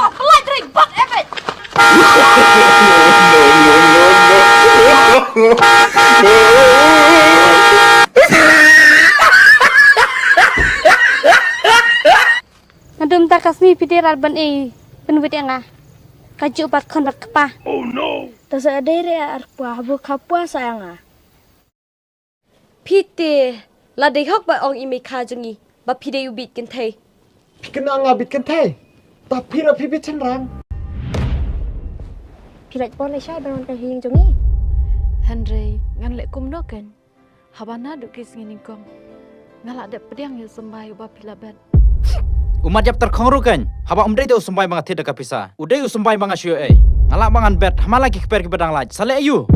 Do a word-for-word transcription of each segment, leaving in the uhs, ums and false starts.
Pynlait ring bak, eh, bad. Naduh mynta ka sngi phi dei ban ïa pynwit ïa nga. Kajuh bad khun bad kpa. Te sa dei re ar pua, haba ka pua sa ïa nga. Phi te, la dei hok ba ong i mei kha jong ngi ba phi dei u bit kynthei. Phi kynnoh nga bit kynthei? Ta phi ruh phi bit shynrang. Phi lait por lait shai ban wan ka ïing jong ngi. Hynrei ngan leh kumno kein? Haba naduh ki sngi nyngkong nga la dep pdiang ïa u symbai uba phi la bet. U mat ïap tyrkhong ruh kein, haba um dei te u symbai ba nga thied da ka pisa, u dei u symbai ba nga shu ïoh ei. Nga lah ba ngan bet ha man la ki kper kiba dang lait, sa leh aïu?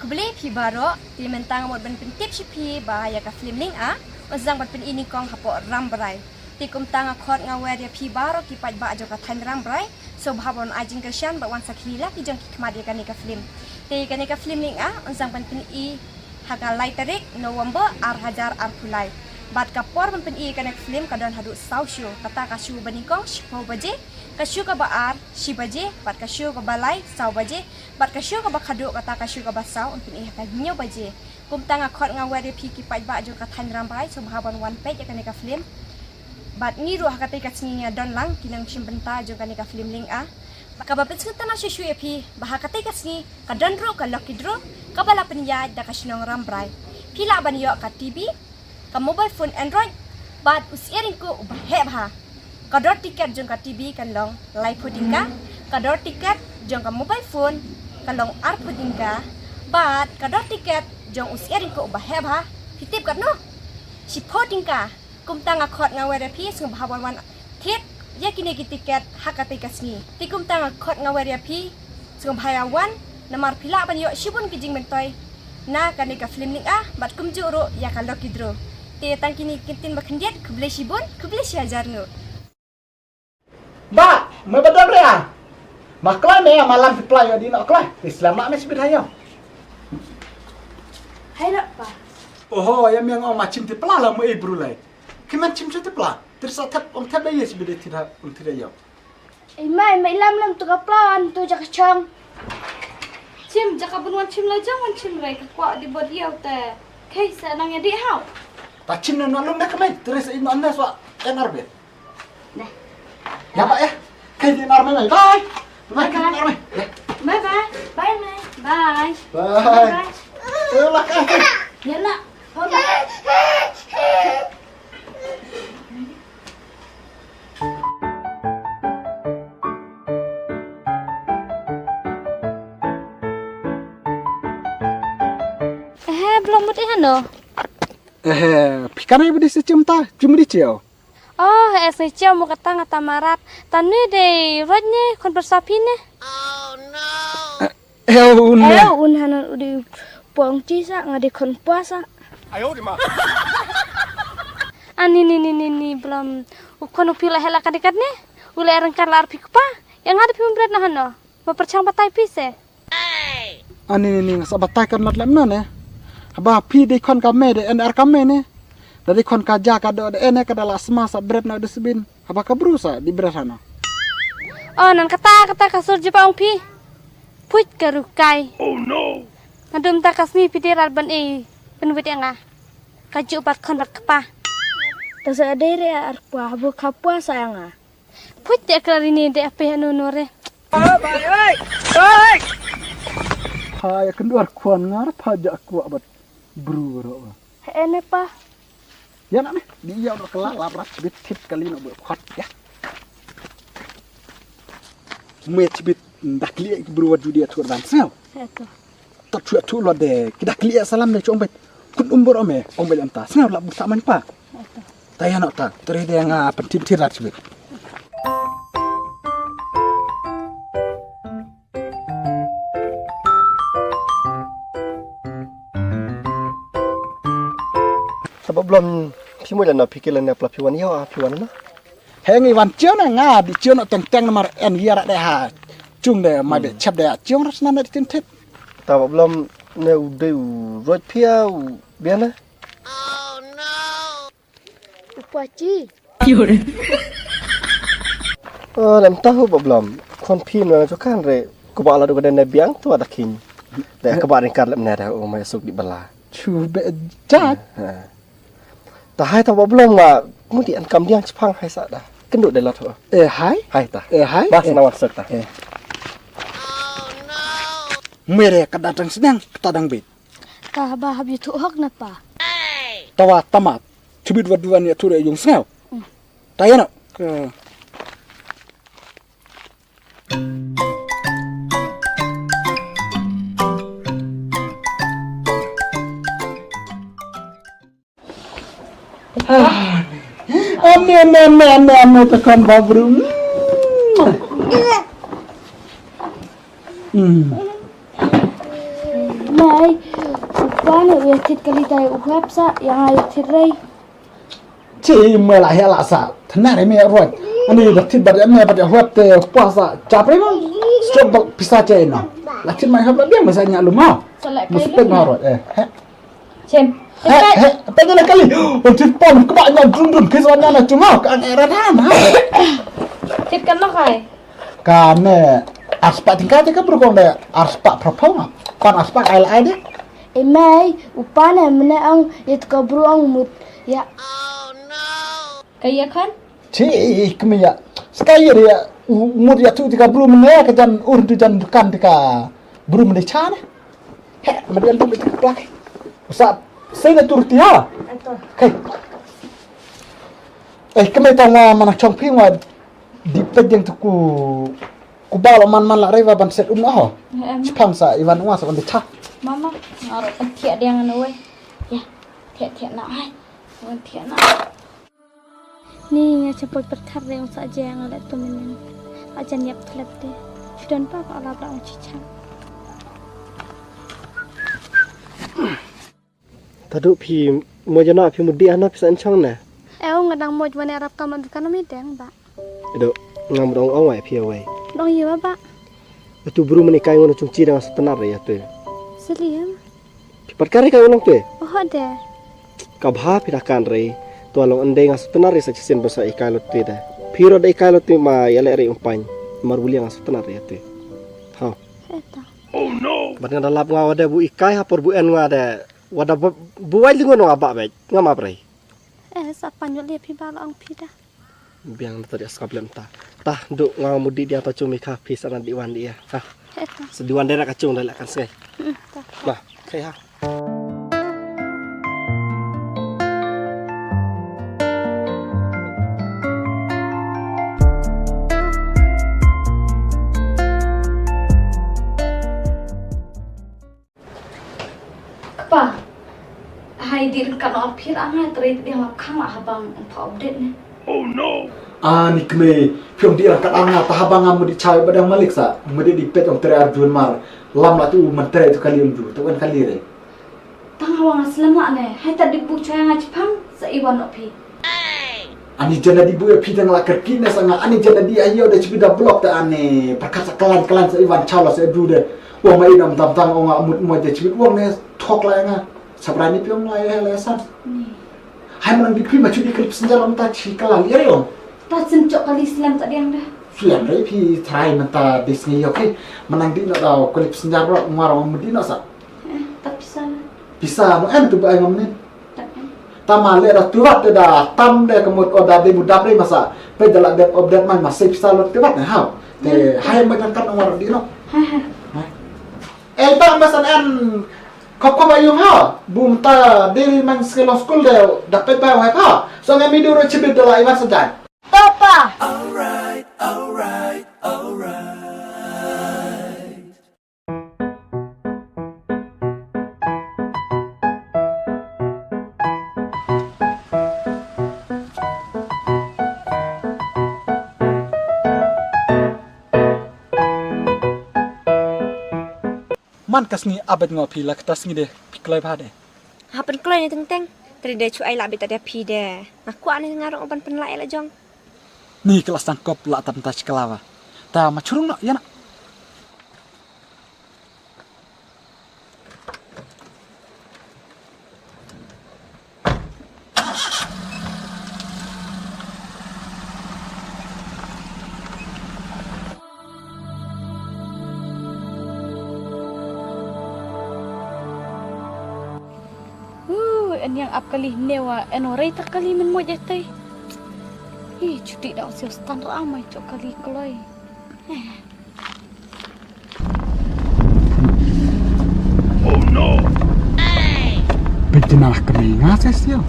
Khublei phi baroh, te mynta nga mut ban pyntip sha phi ba ïa ka film Lieng A un sdang ban pyni nyngkong hapoh Rambrai. Te kumta nga khot nga wer ïa phi baroh ki paidbah jong ka thaiñ Rambrai, sngewbha ban ai jingkyrshan bad wan sakhi la ki jong ki khmat ïa kane ka film. Te kane ka film Lieng A un sdang ban pyni ha ka lai tarik November ar hajar arphew lai. Bad ka por ban pyni ïa kane ka film ka don haduh saw show. Kata ka show ba nyngkong shiphew baje, ka show kaba ar shi baje, bad ka show kaba lai saw baje, bad ka show kaba khadduh, kata ka show kaba saw un pyni ha ka hynñiew baje. Kumta nga khot nga wer ïa phi ki paidbah jong ka thaiñ Rambrai, sngewbha ban wan peit ïa kane ka film. Bad ngi ruh ha katei ka sngi ngi don lang ki nongshim bynta jong kane ka film Lieng A. Kaba pynsngewtynnat shuh shuh ïa phi ba ha katei ka sngi ka don ruh ka lucky draw kaba la pynïaid da ka shnong Rambrai. Phi lah ban ïoh ka T V, ka mobile phone Android, bad u syiar ïingkuh uba heh bha. Ka dor tiket jong ka T V kan long laiphew tyngka, ka dor tiket jong ka mobile phone kan long arphew tyngka, bad ka dor tiket jong u syiar ïingkuh uba heh bha, phi tip katno? Shiphew tyngka. Kumta nga khot nga wer ïa phi, sngewbha wan wan thied ïa kine ki tiket ha katei ka sngi. Te kumta nga khot nga wer ïa phi, sngewbha ïa wan, namar phi lah ban ïoh shibun ki jingmyntoi na kane ka film Lieng A, bad kumjuh ruh ïa ka lucky draw. Te tang kine ki ktien ba khyndiat, khublei shibun, khublei shihajar nguh. Bah, me ba dam re ah. Ma kloi me ïa ma lam te pla ïa di na kloi. Te slem ma me sibit ha ïa. Hai rak pa. Oho, ïa me ong ma chim te pla la mo e bru lai. Ki man chim te pla. Ter sa thep ong thep ïa sibit te da ong te da ïa. Ei mai, mai lam lam tu ka pla an tu jaka chang. Chim jaka bun wan chim la jang wan chim rai ka kwa di bot ïa te. Kai sa nang ïa di hau. Ta chim na na lum na ka mai. Ter sa in na na so en arbe. Dah. Ïa, bye, ïa. Kai di nar mai, mai. Bye. Bye, kai di nar mai. Bye, bye. Bye, mai. Bye. Bye. Bye. Eh, lah, kai. Ïa, nak. Bye, bye. Eh, belum mut eh, no. Eh, phi kan ai bidi si chim ta, chim di chiu. Oh, eh, sngi chiaw mo kata nga tamarat. Tanu dei roj ne khun bersa phi ne. Eh, eh, un ne. Eh, un hanan u dei pong ti sa nga dei khun pua sa. Ani ni ni ni ni blam. U khun u phi la hela kadikat ne. U le rengkat la ar phi kpa. Ïa nga dei phi bret na hano. Ma perchang batai phi se. Ani ni ni nga sa batai kan mat lem na ne. Haba phi dei khun ka me de en ar ka me ne. Da dei khun ka ja ka do de en ka da la sma sa bret na de sibin. Haba ka bru sa di bret hana. Oh, nan kata kata ka sur jiba ong phi. Puit ka rukai. Oh no. Nadum ta ka sni phi dei rar ban e. Pynwit ïa nga. Kajuh bad khun bad kpa. Ta sa dei re ar pua, haba ka pua sa ïa nga. Phuit te kra ri ni de ape anu nore. Hai, kynduar khwan ngar pha ja kwah bad bru ro. He ne pa. Ïa na me, di ïa ro kala la brat bit thit kali no bu khot ya. Me chibit dak li bru wa judi atur dan sel. He to. Ta chu chu lo de, ki dak liya salam de chong bet. Kun umbor ome, ong bet anta. Sngaw la buta man pa. Ta ya no ta, teri de nga pentin tirat chibit. Sabab belum phi mo lana phi kila na pla phi wan yo, phi wan na. He ngi wan chiu na nga di chiu na teng teng namar en yara de ha. Chung de mai be chap de ha chiu ras na na di tin tit. Ta ba blom ne u dei u roj pia u biana. Oh no. Upachi. Oh, lam tahu ba blom. Kon phi na jo kan re. Ku ba la du ka den biang tu ada king. De ka ba ring kar lem ne da, oh, mai suk di bala. Chu be jat. Ha. Ta hai ta ba blom nga. Mu di an kam diang chipang hai sa da. Kendu de la tu. Eh, hai. Hai ta. Eh, hai. Bas na wasuk ta. Eh. Mere ka datang senang, ka ta dang bit. Ka ba hap yu tu hok na pa. Tawa tamat. Chubit wat duan ya tu re yung sngau. Hmm. Ta ya no. Ka Ane, ane, ane, ane, ane, tekan babru. Hmm. Mai, upa ne u ya thit kali tai u hap sa, yang ai thit rei. Chi mai la hela sa. Thana re me roi. Ani da thit bad me bad hap te puasa. Chapre mo. Stop bak pisa che no. La thit mai hap la biang masa nya luma. Muspet ma roi. Eh. He. Chem. He, he, tanya na kali. Oh, thit pom, kaba nya dun dun, kis wan nya na chunga, ka ang era dan, ha. Thit kan nok hai. Ka ne, arspa tingkat ka bru kong de, arspa propong. Pan arspa ai la ai de. Emai, upa ne mene ang, yet ka bru ang mut. Ya. Ka ya kan? Chi, kemia. Skai ya, mut ya tu tika bru mene, ka jan ur tu jan dukan tika bru mene chane. He, ma dei lum ita ka plak. Sa, sa na tur ti ha. Ato. Kai. Eh, kemai ta nga mana chong phi nga di pet jeng tu ku, ku ba lo man man la rei wa ban set um na ho. He, em. Chipang sa iwan wa sa ban de cha. Mama, ngaro pentiak dia ngano wei. Ya, tiak tiak na hai. Pentiak na. Ni nga cha poi pyrkhat re ong sa jia nga leh to mynnin. A jan yap thlep de. Chudon pa ka lap la ong chichang. Tadu phi mo jana phi mudi ana phi sa enchong ne. Eh, ong ngadang mo jwane arap ka man dukan mi deng ba. Edo ngam dong ong wai phi awai. Dong yi ba ba. Itu bru mani kai ngono chungchi dang sa tenar ya tu. Seliam. Phi pat kare ka u nong te. Oho de. Ka bha phi da kan re. Tua long ende nga sutnar re sa chisin basa ikai lo te de. Phi ro de ikai lo te ma ya le re umpain. Mar bulia nga sutnar re te. Ha. Eta. Bat nga da lap nga wada bu ikai ha por bu en nga de. Wada bu, bu wai lingon nga ba bek. Nga ma bre. Eh, sa panyol le phi ba lo ang phi da. Biang na tadi askap lem ta. Tah, duk nga mudi dia ta cumi ka phi sana diwan dia. Ha. Sediwan dia ka cung dah lakan sengai. Hmm, tah. Nah, okay ha. Kpa. Hai di ryngkat noh arphi ra nga trei te dei nga khang lah habang ym pha update ne. Oh no. Ah, ni kmie, phi ong di ryngkat nga ta habang nga mut di chai ba dang malik sa, mut di pet ong trei arjun mar. Lam lah tu man trei tu kali ong ju, tu kan kali re. Tang hawa nga slem lah ne, hai ta di bu chai nga chipang sa iwan noh phi. Ani jan da di bu ïa phi tang la kyrkieh ne sa nga, ani jan da di ayo da chibi da block ta ani, pyrkhat sa klan klan sa iwan chaw la sa du de. Wa ma inam tam tam ong amut mo da chibi wong ne thok la nga. Sa brani pi ong la ïa la san. Ni. Hai manang di phi ma chu di klip senjar ong ta chi kala li ong. Ta sim chok kali slem ta diang da. Slem re phi try man ta dis ngi okay. Manang di no da klip senjar ro ngwa ro mo di no sa. Eh, ta pisa. Pisa no en tu ba ai ngam nin. Tama le da tuat da tam de kemut o da de budap re masa. Pe da la de obdat man masa pisa lo tuat ne ha. Te hai ma kan kan war di no. Hai hai. Eh ba masa en kop kop ayung ha. Bum ta de man skelo school de da pe ba hai ha. So nga mi du ro chibit da la iwan sa jan. Topa. Alright, alright, alright. Man ka sngi abet ngo phi la kata sngi de phi kloi bha de. Ha pynkloi ni teng teng. Tadi de chu ai la bita de phi de. Nga kwah ni nga rong ban pynlai la jong. Ni kelas tangkop la tam ta chkalawa. Ta ma churung no yana. Yn ïeng ap kali ne wa, yn wa rei ta kali mynmoit ïa tei. Hi, chuti da u siu stan ra mai chok kali kloi. Oh no! Pejna kami nga sa siu.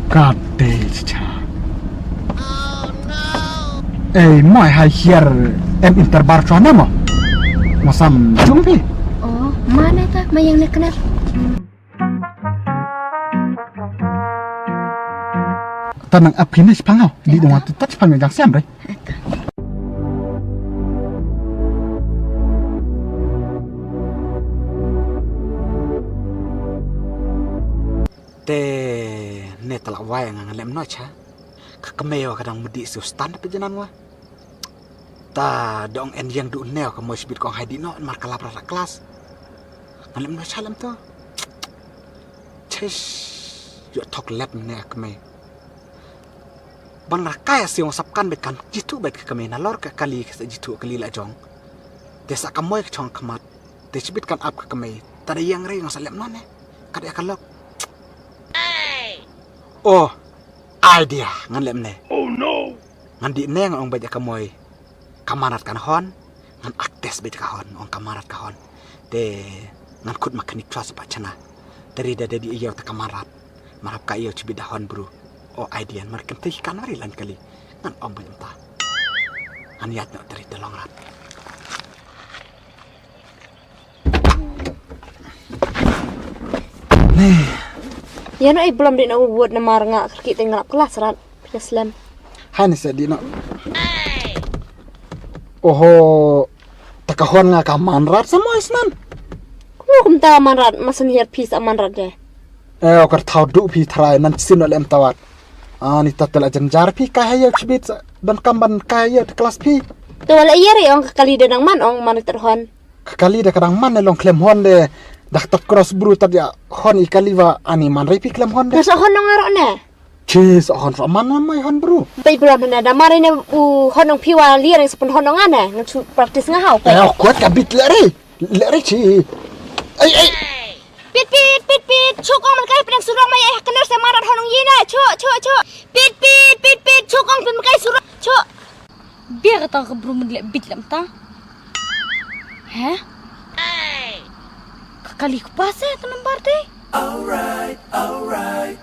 Kate cha. Ei, moi hai hiar em interbar chwa ne mo. Mo sam jung pi. Oh, mana ta mayang ne kena. Tanang ap kini sepangau. Di dong atu tat sepangau jang siam re. Te ne talak wai nga ngalem no cha. Ka kemeo ka dang medi siu stan pe jenan wa. Ta dong en yang du neo ka moi sibit kong hai di no mar kalap rara klas. Ngalem no cha lem to. Ches yo thok lep ne ka kemeo. Ban rakai siu sapkan bet kan jitu bet ka kemeo na lor ka kali ka sa jitu kali la jong. Te sa ka moi ka chong kamat. Te sibit kan ap ka kemeo. Ta da yang re nga sa lem no ne. Ka da ka lok. Oh, idea ngan lem ne. Oh no. Ngan di ne ngan ong bajak ka moi. Ka marat kan hon. Ngan aktes bajak ka hon ong ka marat ka hon. Te ngan kut makanik chwa sepak chana. Teri da di iyo ta ka marat. Marap ka iyo chibit da hon bru. Oh, idea mar kentei kan mari lan kali. Ngan ong bajak ta. Ngan yat no teri da long rat. Ïa no i blom di na u wot na mar nga kyrki te nglap klas rat. Pia slem. Hai ni se di no. Oho. Ta ka hon nga ka man rat sa moi snan. Kum kum ta man rat masan hiar pis a man rat de. Eh, okar thau du phi thrai nan sin lem tawat. Ani ta tela janjar phi ka hayo chibit sa ban kam ban ka hayo te klas phi. To wala ïa re ong ka kali de nang man ong man ter hon. Ka kali da ka dang man ne long klem hon de. Dak tat cross bru tat ya hon i kali wa ani man rei pi klem hon de. Nasa hon nong aro ne. Chi sa hon sa man na mai hon bru. Bai bra mana da mare ne u hon nong piwa liar yang sepun hon nong ane. Ngan su practice nga hau. Eh, kuat ka bit le rei. Le rei chi. Ei, ei. Pit pit pit pit. Chuk ong man kai penang surong mai eh kenar sa marat hon nong yina. Chuk chuk chuk. Pit pit pit pit. Chuk ong pin kai surong. Chuk. Bia kata ka bru men leh bit lam ta. Heh? Ka kali ku pas eh ta nambar te. Alright, alright.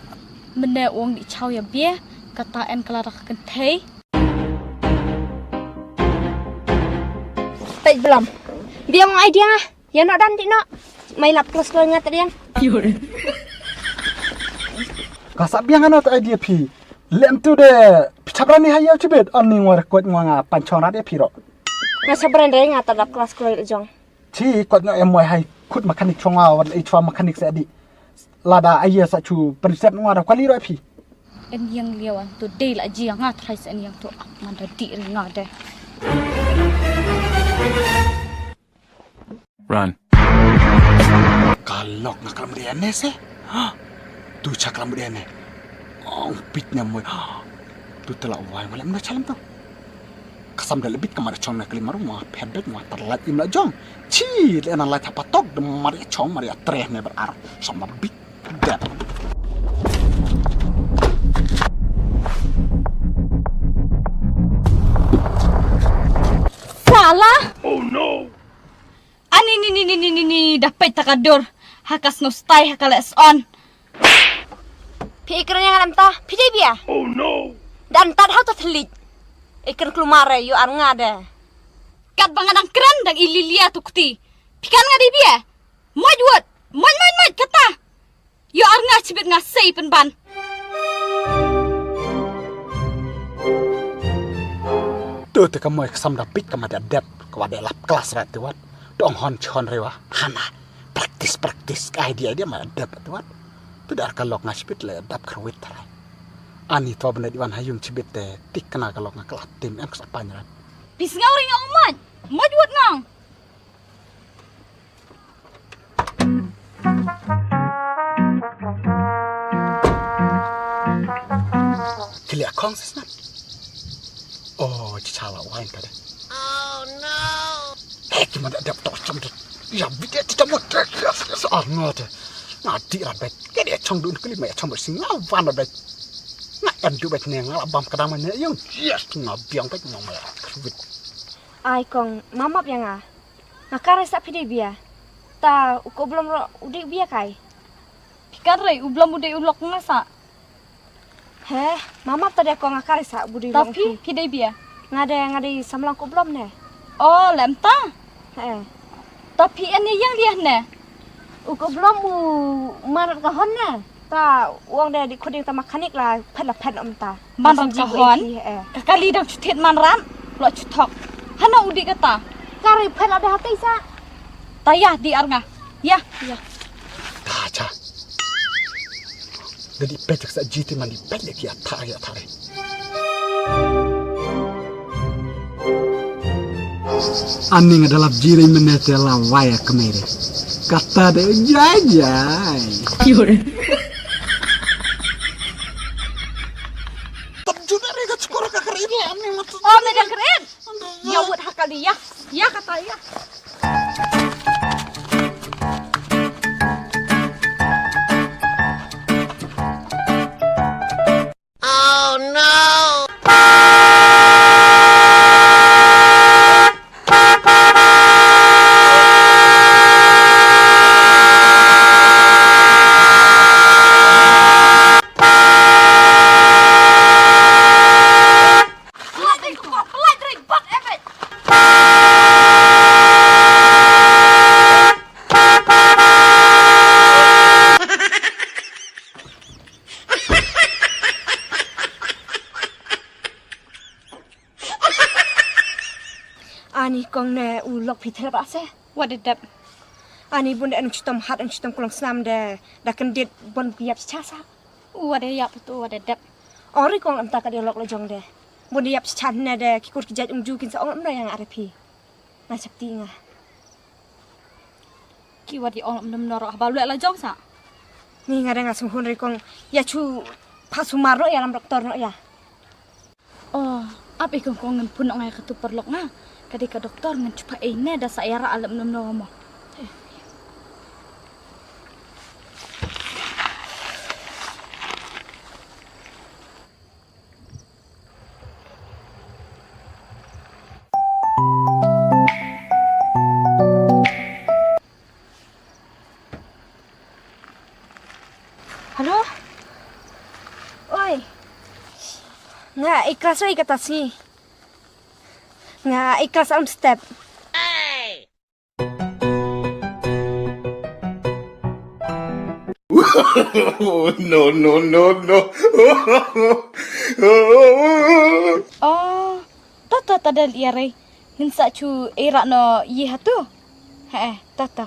Mene wong di chaw ya bia kata en kala rak kentei. Peit blam. Bia wong idea ngah. Ya nok dan di nok. Mai lap klas klas ngat riang. Ka sa biang ano ta idea phi. Lem tu de phi chapra ni hayo chibit ani ngwa rekod ngwa nga panchong rat ya phi ro. Nga sabran re nga ta lap klas klas jong. Chi kot no em moi hai kut mechanic chong wa wan i chwa mechanic sa di. Lada aye sa chu prinsep ngwa da kwali ro phi. En yang liawan tu dei la ji nga thai sa en yang tu ap man da di ri nga de. Run. Ka lok nga klam dia ne se. Ha. Tu cha klam dia ne. Ong pit ne moi. Ha. Tu tela wai malam na chalam tu. Kasam da lebit kamar chong na kali maru ma phet bet ma tar lat im la jong. Chi le na la cha patok de mar ya chong mar ya treh ne ber ar. Sama bit. Dep. Salah. Oh no. Ani ni ni ni ni ni ni da peit ta ka dur. Ha ka snow stai ha ka les on. Phi ikren yang lam ta. Phi dei bia. Oh no. Dan tad hau ta thlik. Ikren klumare yu ar nga de. Kat ba nga dang kren dang ililia tu kti. Phi kan nga dei bia. Moj wot. Moj moj moj kata. Ïoh ar nga chibit nga sei pynban. Tu te ka moi ka sam da pit ka ma da dep ka wa da lap klas rat te wat. Dong hon chon rewa. Hana. Practice practice ka idea idea ma da dep te wat. Tu da ka lok nga chibit le dap krawit tarai. Ani to benda diwan hayung chibit te tik kena ka lok nga kala tim em ka sa pan rat. Pis ngau ring ong moj. Moj wot ngong. Kili akong sisna. Oh, chala wine tadi. Oh no. Eh, gimana dia tok cam tu? Ya, bidik ti cam tu. Yes, yes, ah, ngode. Ngadi rabet. Ke Ya chong dun kli ma ya chong ba sing nga van ba. Nga en du ba ne nga la bam kadang ma ne yung. Yes, nga biang ba nyong ma ya. Ai kong, map map ya nga. Nga kare sa phi dei bia. Ta u ko blom ro u dei bia kai. Phi kare u blom u dei u lok nga sa. He, map map ta dei ko nga kare sa u dei. Ta lok phi, phi. Phi dei bia. Nga dei, nga dei samlang ko blom ne. Oh, lem ta. He. Ta phi en yang dia ne. U ko blom u marat ka hon ne. Ta uang dei di khuding ta mekanik la phet la phet om ta. Marat ka hon? Ka kali dang chutit marat. Lo chutok. Hana u di kata. Kare phet la dei hati sa. Ta ya di ar nga. Ya, ya. Ta cha. Dei pet sa jiti man di pet le ki atha ya thare. Ani nga dalap jiring menete la waya kemere. Kata de jai jai. Tabju dari ka chukor ka kerin la ani matu. Oh, me da kerin. Ya wut hakali ya. Ya kata ya. Ani kong ne u lok phi thlep ase. Wat de dep. Ani bun de en chitom hat en chitom kulong snam de da kendit bon yap cha sa. Wat de yap tu wat de dep. Ori kong em ta ka de lok la jong de. Bun de yap cha ne de ki kur ki jait ung ju kin sa ong em no yang are phi. Nga chap ti nga. Ki wat di ong lem lem norok haba lek la jong sa. Ni nga dang nga sung hun ri kong ya chu pha sumar no ya lam doktor no ya. Oh, ap i kong kong ngan pun ong ai ka tu parlok nga. Ka di ka doktor ngan chu pha ei ne da sa ya ra lem lem no mo. Hello? Oi. Nga i klas oi kata si. Nga i klas am step. No, no, no, no. Oh, ta ta ta dal ia rei. Ngin sa chu era no ye hatu. He, ta ta.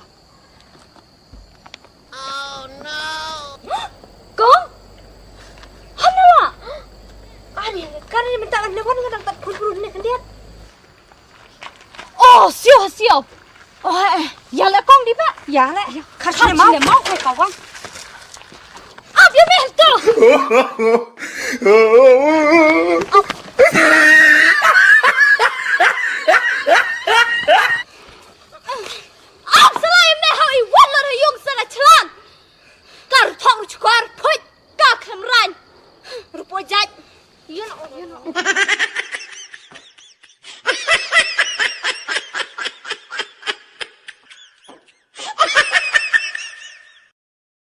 Kong? Hana la. Ani, kare minta ne wan ngadang tat pun pun ne kandiat. Oh, sio, sio. Oh, eh, ya le kong di ba? Ya le. Khat ne mau. Khat ne mau kai ka wang. Ap ya meh to. Ap salai meh hau i wan la yung sana chlan. Kar thong chukar phoit ka khlem rain. Rupo jait. Yun, yun.